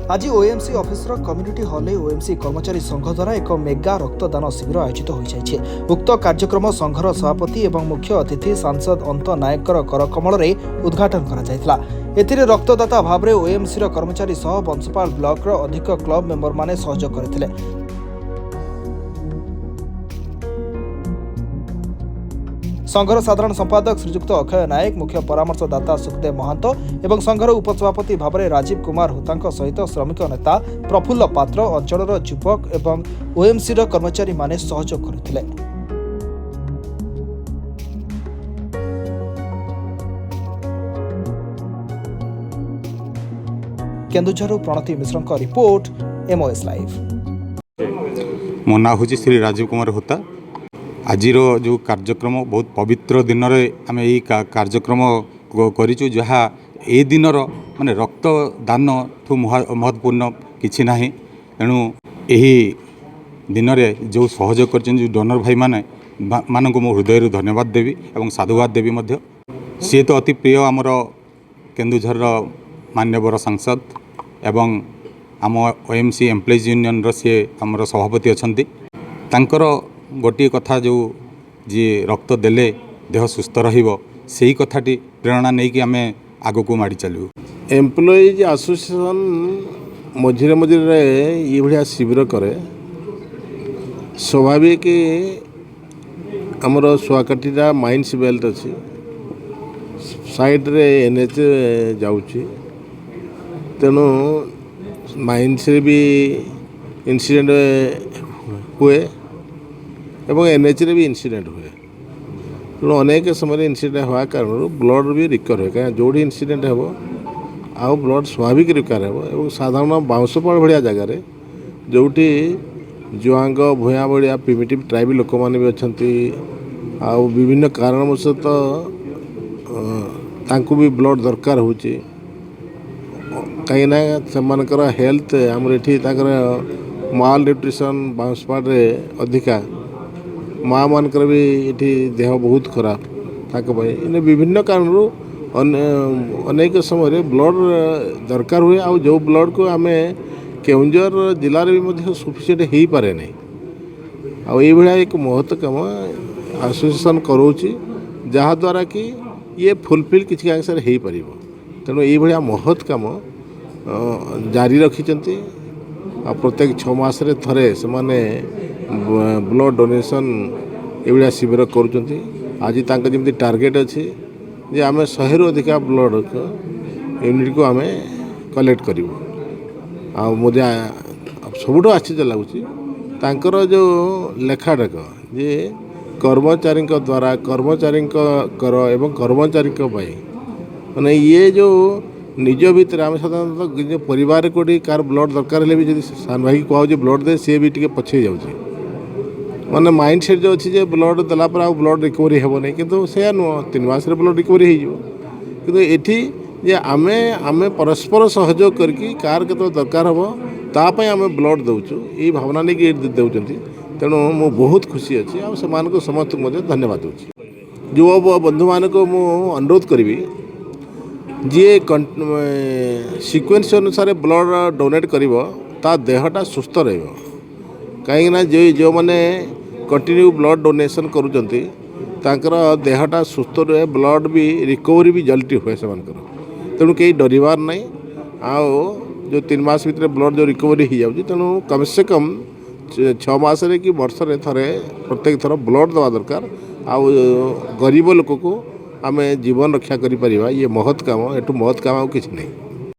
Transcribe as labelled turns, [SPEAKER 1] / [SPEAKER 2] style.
[SPEAKER 1] ଆଜି OMC officer community ହଲ୍ରେ OMC କର୍ମଚାରୀ ସଂଘ ଦ୍ୱାରା ଏକ ମେଗା ରକ୍ତଦାନ ଶିବିର ଆୟୋଜିତ ହୋଇଯାଇଛି। ଉକ୍ତ କାର୍ଯ୍ୟକ୍ରମ ସଂଘର ସଭାପତି ଏବଂ ମୁଖ୍ୟ ଅତିଥି ସାଂସଦ ଅନ୍ତ ନାୟକଙ୍କର କରକମଳରେ ଉଦ୍ଘାଟନ କରାଯାଇଥିଲା। ଏଥିରେ ରକ୍ତଦାତା ଭାବରେ ଓଏମ୍ସିର କର୍ମଚାରୀ ସହ ବଂଶପାଳ ବ୍ଲକର ଅଧିକ କ୍ଲବ ମେମ୍ବରମାନେ ସହଯୋଗ କରିଥିଲେ। ସଂଘର ସାଧାରଣ ସମ୍ପାଦକ ଶ୍ରୀଯୁକ୍ତ ଅକ୍ଷୟ ନାୟକ, ମୁଖ୍ୟ ପରାମର୍ଶଦାତା ସୁଖଦେବ ମହାନ୍ତ ଏବଂ ସଂଘର ଉପସଭାପତି ଭାବରେ ରାଜୀବ କୁମାର ହୋତାଙ୍କ ସହିତ ଶ୍ରମିକ ନେତା ପ୍ରଫୁଲ୍ଲ ପାତ୍ର, ଅଞ୍ଚଳର ଯୁବକ ଏବଂ ଓଏମ୍ସିର କର୍ମଚାରୀମାନେ ସହଯୋଗ କରିଥିଲେ। କେନ୍ଦୁଝରରୁ ପ୍ରଣତି ମିଶ୍ରଙ୍କ ରିପୋର୍ଟ, ଏମ୍ଓଏସ୍ ଲାଇଭ୍।
[SPEAKER 2] ମୋ ନାଁ ହେଉଛି ଶ୍ରୀ ରାଜୀବ କୁମାର ହୋତା। ଆଜିର ଯେଉଁ କାର୍ଯ୍ୟକ୍ରମ, ବହୁତ ପବିତ୍ର ଦିନରେ ଆମେ ଏଇ କାର୍ଯ୍ୟକ୍ରମ କରିଛୁ, ଯାହା ଏଇ ଦିନର ମାନେ ରକ୍ତଦାନଠୁ ମହତ୍ତ୍ୱପୂର୍ଣ୍ଣ କିଛି ନାହିଁ। ତେଣୁ ଏହି ଦିନରେ ଯେଉଁ ସହଯୋଗ କରିଛନ୍ତି ଯେଉଁ ଡୋନର ଭାଇମାନେ ମାନଙ୍କୁ ମୁଁ ହୃଦୟରୁ ଧନ୍ୟବାଦ ଦେବି ଏବଂ ସାଧୁବାଦ ଦେବି ମଧ୍ୟ। ସିଏ ତ ଅତି ପ୍ରିୟ ଆମର କେନ୍ଦୁଝରର ମାନ୍ୟବର ସାଂସଦ ଏବଂ ଆମ ଓଏମ୍ସି ଏମ୍ପ୍ଲୟିଜ୍ ୟୁନିୟନର ସିଏ ଆମର ସଭାପତି ଅଛନ୍ତି। ତାଙ୍କର ଗୋଟିଏ କଥା, ଯେଉଁ ଯିଏ ରକ୍ତ ଦେଲେ ଦେହ ସୁସ୍ଥ ରହିବ, ସେଇ କଥାଟି ପ୍ରେରଣା ନେଇକି ଆମେ ଆଗକୁ ମାଡ଼ି ଚାଲିବୁ।
[SPEAKER 3] ଏମ୍ପ୍ଲୟିଜ୍ ଆସୋସିଏସନ୍ ମଝିରେ ମଝିରେ ଏଇଭଳିଆ ଶିବିର କରେ। ସ୍ୱାଭାବିକ ଆମର ଶୁଆକାଠିଟା ମାଇନ୍ସ ବେଲ୍ଟ ଅଛି, ସାଇଡ଼୍ରେ ଏନ୍ଏଚ୍ ଯାଉଛି। ତେଣୁ ମାଇନ୍ସରେ ବି ଇନସିଡେଣ୍ଟ ହୁଏ ଏବଂ ଏନ୍ଏଚ୍ରେ ବି ଇନସିଡେଣ୍ଟ ହୁଏ। ତେଣୁ ଅନେକ ସମୟରେ ଇନସିଡେଣ୍ଟ ହେବା କାରଣରୁ ବ୍ଲଡ଼ ବି ରିକ୍ୱାୟାର ହୁଏ, କାହିଁକିନା ଯେଉଁଠି ଇନସିଡେଣ୍ଟ ହେବ ଆଉ ବ୍ଲଡ଼ ସ୍ୱାଭାବିକ ରିକ୍ୱାୟାର ହେବ। ଏବଂ ସାଧାରଣ ବାଉଁଶପାଳ ଭଳିଆ ଜାଗାରେ, ଯେଉଁଠି ଜୁଆଙ୍ଗ ଭୂୟାଁ ଭଳିଆ ପ୍ରିମିଟିଭ୍ ଟ୍ରାଇବ୍ ଲୋକମାନେ ବି ଅଛନ୍ତି, ଆଉ ବିଭିନ୍ନ କାରଣବଶତଃ ତାଙ୍କୁ ବି ବ୍ଲଡ଼ ଦରକାର ହେଉଛି, କାହିଁକିନା ସେମାନଙ୍କର ହେଲ୍ଥ ଆମର ଏଠି ତାଙ୍କର ମାଲ୍ ନ୍ୟୁଟ୍ରିସନ୍ ବାଉଁଶପାଳରେ ଅଧିକା, ମାଆ ମାନଙ୍କର ବି ଏଠି ଦେହ ବହୁତ ଖରାପ ତାଙ୍କ ପାଇଁ। ଏଇନେ ବିଭିନ୍ନ କାରଣରୁ ଅନେକ ସମୟରେ ବ୍ଲଡ଼ ଦରକାର ହୁଏ। ଆଉ ଯେଉଁ ବ୍ଲଡ଼କୁ ଆମେ କେଉଁଝର ଜିଲ୍ଲାରେ ବି ମଧ୍ୟ ସଫିସିଏଣ୍ଟ ହେଇପାରେ ନାହିଁ। ଆଉ ଏଇଭଳିଆ ଏକ ମହତ କାମ ଆସୋସିଏସନ୍ କରାଉଛି, ଯାହାଦ୍ୱାରା କି ଇଏ ଫୁଲଫିଲ୍ କିଛି ଅଂଶରେ ହେଇପାରିବ। ତେଣୁ ଏଇଭଳିଆ ମହତ କାମ ଜାରି ରଖିଛନ୍ତି। ଆଉ ପ୍ରତ୍ୟେକ 6 ମାସରେ ଥରେ ସେମାନେ ବ୍ଲଡ଼ ଡୋନେସନ୍ ଏଇଭଳିଆ ଶିବିର କରୁଛନ୍ତି। ଆଜି ତାଙ୍କ ଯେମିତି ଟାର୍ଗେଟ୍ ଅଛି ଯେ ଆମେ 100ରୁ ଅଧିକା ବ୍ଲଡ଼ ୟୁନିଟ୍କୁ ଆମେ କଲେକ୍ଟ କରିବୁ। ଆଉ ମୋତେ ସବୁଠୁ ଆଶ୍ଚର୍ଯ୍ୟ ଲାଗୁଛି ତାଙ୍କର ଯେଉଁ ଲେଖାଟାକ ଯେ କର୍ମଚାରୀଙ୍କ ଦ୍ୱାରା, କର୍ମଚାରୀଙ୍କର ଏବଂ କର୍ମଚାରୀଙ୍କ ପାଇଁ। ମାନେ ଇଏ ଯେଉଁ ନିଜ ଭିତରେ ଆମେ ସାଧାରଣତଃ ନିଜ ପରିବାର କେଉଁଠି କାହାର ବ୍ଲଡ଼ ଦରକାର ହେଲେ ବି ଯଦି ସାନ ଭାଇକି କୁହାହେଉଛି ବ୍ଲଡ଼ ଦେ, ସିଏ ବି ଟିକେ ପଛେଇ ଯାଉଛି। ମାନେ ମାଇଣ୍ଡ ସେଟ୍ ଯେଉଁ ଅଛି ଯେ ବ୍ଲଡ଼ ଦେଲା ପରେ ଆଉ ବ୍ଲଡ଼ ରିକଭରି ହେବ ନାହିଁ। କିନ୍ତୁ ସେଇଆ ନୁହଁ, 3 ମାସରେ ବ୍ଲଡ଼ ରିକଭରି ହେଇଯିବ। କିନ୍ତୁ ଏଠି ଯେ ଆମେ ପରସ୍ପର ସହଯୋଗ କରିକି କାହାର କେତେବେଳେ ଦରକାର ହେବ, ତା ପାଇଁ ଆମେ ବ୍ଲଡ଼ ଦେଉଛୁ, ଏଇ ଭାବନା ନେଇକି ଏଇଠି ଦେଉଛନ୍ତି। ତେଣୁ ମୁଁ ବହୁତ ଖୁସି ଅଛି ଆଉ ସେମାନଙ୍କୁ ସମସ୍ତଙ୍କୁ ମଧ୍ୟ ଧନ୍ୟବାଦ ଦେଉଛି। ଯୁବ ବନ୍ଧୁମାନଙ୍କୁ ମୁଁ ଅନୁରୋଧ କରିବି, ଯିଏ ସିକ୍ୱେନ୍ସ ଅନୁସାରେ ବ୍ଲଡ଼ ଡୋନେଟ୍ କରିବ, ତା ଦେହଟା ସୁସ୍ଥ ରହିବ। କାହିଁକିନା ଯେ ଯେଉଁମାନେ କଣ୍ଟିନ୍ୟୁ ବ୍ଲଡ଼ ଡୋନେସନ୍ କରୁଛନ୍ତି, ତାଙ୍କର ଦେହଟା ସୁସ୍ଥ ରୁହେ, ବ୍ଲଡ଼ ବି ରିକଭରି ବି ଜଲ୍ଦି ହୁଏ ସେମାନଙ୍କର। ତେଣୁ କେହି ଡରିବାର ନାହିଁ। ଆଉ ଯେଉଁ 3 ମାସ ଭିତରେ ବ୍ଲଡ଼ ଯେଉଁ ରିକଭରି ହେଇଯାଉଛି, ତେଣୁ କମ୍ ସେ କମ୍ 6 ମାସରେ କି ବର୍ଷରେ ଥରେ ପ୍ରତ୍ୟେକ ଥର ବ୍ଲଡ଼ ଦେବା ଦରକାର। ଆଉ ଗରିବ ଲୋକକୁ ଆମେ ଜୀବନ ରକ୍ଷା କରିପାରିବା। ଇଏ ମହତ୍ କାମ, ଏଠୁ ମହତ୍ କାମ ଆଉ କିଛି ନାହିଁ।